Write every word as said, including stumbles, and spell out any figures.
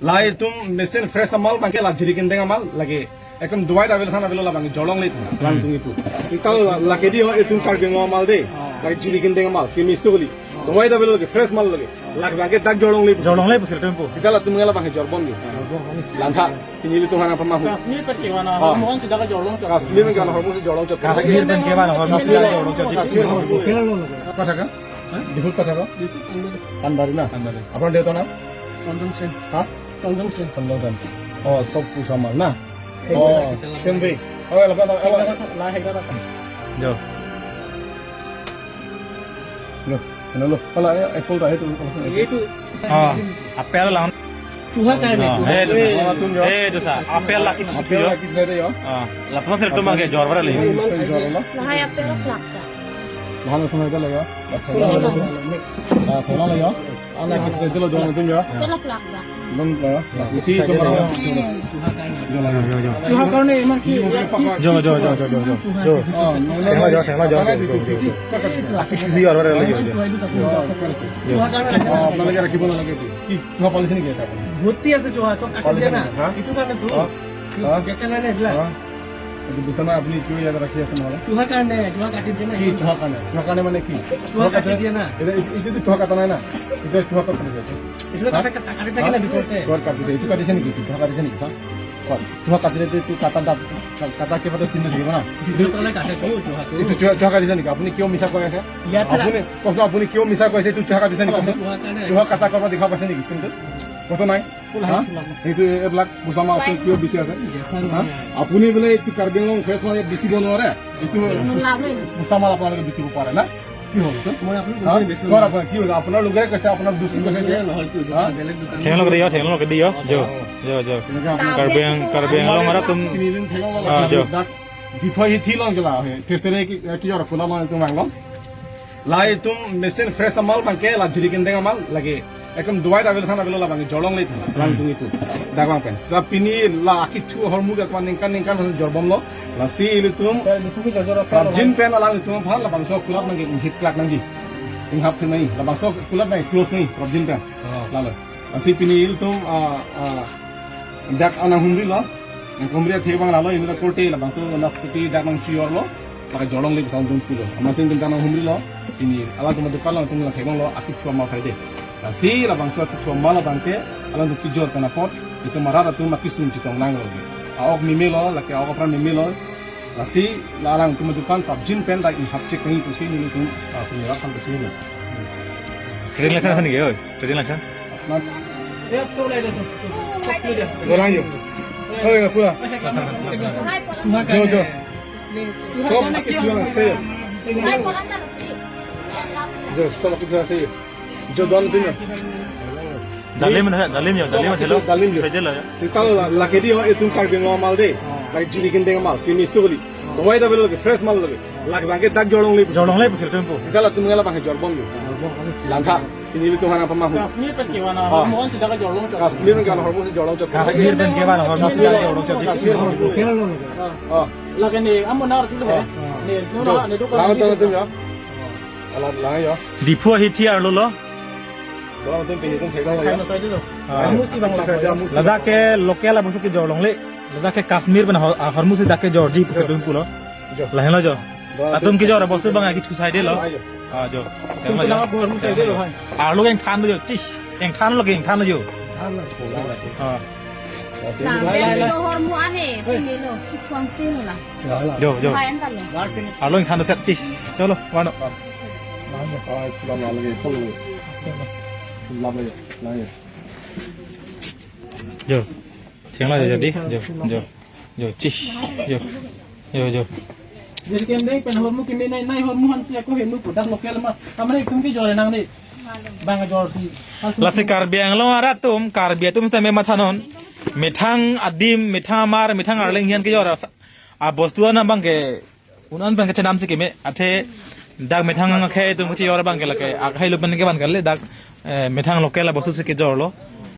Lahai itum mesen fresh amal abangke la jiri kindeng amal lake. Ekdom dawai ta avelo than avelo labang jorlongle than. Lang tung ipu. Ital la, lake di ho itum Karbi Anglong amal de. Lake jiri kindeng amal. Kimi sugli. Dawai ta avelo lake fresh amal lake. Lake abangke dak jorlongle. Jorlongle pusi itum pu. Sita latum mengala abangke jorbom di. Langtha. Pini ilitum aphan aphan mahu. Kashmir pen ke-wana. Ah. Mohon sida ka jorlong chot. Kashmir pen ke-wana hormu si jorlong chot. Kashmir pen ke-wana hormu si jorlong chot. Kashmir. Kotha ka? Diphu kotha ka? Diphu Pandari. Pandari na? Pandari. Apnar deotar nam? চন্দন সেন। Ha? চন্দন সেন। চন্দন Sen. Oh, sob kusamar na? Oh, same way. Oh, laka, laka, laka. Jo. Lo, lo, lo. Hala, eh, apple ta itu. Itu. Ah, apple lang. Chua karne. Ah, eh, itu sa. Oh, atum jo. Eh, itu sa. Apple laki apple laki sa de jo. Ah, lapuson sel tu mangke jor bara le. Sel jor lo. Lahai apple plak ta. Lahai lason hala jo. Ah, phola la jo. Ana kit sel lo dong atum jo. Apple plak ta. Dong la jo. Isi itu mana? Jo, jo, jo. Chua karne iman ki. Jo, jo, jo, jo, jo, jo. Jo. Oh, no, no. Thenglo jo, thenglo jo. Jo, jo, jo. Aki si jor bara le jo, jo. Chua karne. Oh, apnalage rakhibo nalage. কি? চুহা পালিছে নেকি এটা আপুনি? ভৰ্তি আছে চুহা, চব কাটি দিয়া না। পালিছে নেকি? হা? এইটো কাৰণে তো। হা? হা? বেকাৰ নাই না এইবিলাক। হা? এইটো বুজা নাই, আপুনি কিয় ইয়াত ৰাখি আছে নহ'লে? চুহা কাৰণে, চুহা কাটি দিয়া না। কি চুহা কাৰণে? চুহা কাৰণে মানে কি? চুহা কাটি দিয়া না। এতিয়া এই-, এইটোতো চুহা কটা নাই না। এতিয়া চুহা ক'ত কাটিছে? এইটো হা? কাটি, কাটি থাকে না হা? ভিতৰতে। ঘৰ কাটিছে, এইটো কাটিছে নেকি? চুহা কাটিছে নেকি? হা? ক'ত? চুহা কাটিলেতো এইটো কাটা দাঁত, কাটা কিবা এটা চিহ্ন থাকিব না। ভিতৰত কাটে তো চুহাটো। এইটো চুহা, চুহা কাটিছে নেকি? আপুনি কিয় মিছা কৈ আছে? ইয়াতে আপুনি, কওকচোন, আপুনি কিয় মিছা কৈছে? এইটো চুহা কাটিছে নেকি? কওকচোন? চুহা কাৰণে। চুহা কাটা ক'ৰবাত দেখা পাইছে নেকি চিনটো? ক'তো নাই? হা? এইটো এইবিলাক বুজা নাই, আপুনি কিয় বিচি আছে? হা? আপুনি বোলে এইটো কাৰ্বি আংলং ফ্ৰেছ মাল ইয়াত বিচিব নোৱাৰে? এইটো বুজা নাই, আপোনালোকে বিচিব পাৰে না? কি হ'ল এইটো? মই আপোনাক হা? বুজাই দিছো। কোৱা আপোনাৰ, কি হৈছে? আপোনাৰ লগৰে কৈছে, আপোনাক দুখ কৈছে যে? নহয়, এইটো হা? বেলেগ দোকান। ঠেং লগাই দিয়ক, ঠেং লগাই দিয়ক। Jo, jo, jo. তেনেকে আপোনাৰ কাৰ্বি আং-, কাৰ্বি আংলং আৰাক atum তিনিদিন থাকিব লাগে। Ah, jo. Dak Diphu ahithi along ke la he. Testere ki, ki jor pula along itum anglong. Lahai itum mesen fresh amal abangke la jiri kindeng amal lake. Ekdom dawai ta avelo than avelo labang jorlongle than. Lang tung ipu. Dak abang pen. Sita pini la akithu ahormu ke kwan ningkan ningkan jorbomlo. Lasi ilitum prapjin pen alanglitum aphan labangso kulap nangji, inghip klak nangji. Inghap the nangji. Labangso kulap nangji close nangji prapjin pen. Oh. Lalo. Lasi pini ilitum, ah, ah, dak anang humrilo. Nang humri athek abang lalo, ini la korte labangso naspati dak nangchijorlo. Lake jorlongle pusi itum pulo. Amatsi itum dak nang humrilo. Pini alangtum adukan alangtum la thek abang lo, akithu amal asai de. Lasi labangso akithu amal abangke alangtum kijor pen apot, itum arat atum akisung chetong nanglo. A-ok meme lo, lake a-ok apran meme lo. Lasi la alangtum adukan prapjin pen dak inghap chek nangji pusi nelitum, ah, pini rat aphan kachinilo. Trading license ase niki, oi? Trading license? Na? Gorang jo. Oi, pura. Jo, jo. Sob akithu ase. Jo, sob akithu ase. Jo, don tin jo. Dalim na, dalim jo, dalim jo. Dalim jo. Saja lah ya. Sita la, lake di ho, itum Karbi Anglong amal de. Lake jiri kindeng amal, kimi sugli. Dawai ta avelo lake, fresh amal lake. Lake abangke dak jorlongle. Jorlongle pusi itum pu. Sita latum mengala abangke jorbom jo. Langtha. Pini ilitum aphan aphan mahu. Kashmir pen ke-wana. Ah. Mohon sida ka jorlong chot. Kashmir pen ke-wana hormu si jorlong chot. Kashmir pen ke-wana hormu si jorlong chot. Kashmir. Ah. Lake ne, amo nar tu le. Ah. Ne, jo. Lang tu tu jo. Alam lang jo. Diphu ahithi arlo lo. Lang tu pini itum thek abang lo jo. Kamu sih bang. Ladak ke local abangso kejorlongle. Ladak ke Kashmir pen hor-, ah, hormu si dak kejorji pusi itum pulo. Jo. Lahenlo jo. Atum kijor abostu abang akithu saidelo. Ayo. Ah, jo. Atum kenapa? Kenapa hormu saidelo, hai? Arlo ingthan jo. Chis. Ingthan lo, ingthan jo. Ah. Nah, pini lo hormu ane, pini lo. Chuang sino la. Jo, jo. Hai, entar lo. Arlo ingthan set chis. Chalo, wano. Jo. Thenglo jo jadi. Jo, jo. Jo, jo. Chis. Jo. Jo, jo. Jiri kindeng pen hormu kimi nai, nai hormu aphan si ako henu pu dak local ma. Kamane itum kejor nang ni. Bang jorsi. Lasi Karbi Anglong arat atum, Karbi atum same mathanon. Methang adim, methang amar, methang arleng hian kejor. Abostu an abangke un-an abangke chenam si keme. Athe dak methang akhei atum kachijor abangke lake. Akhei lo pen ke abangke le dak, eh, methang local abostu si kejorlo.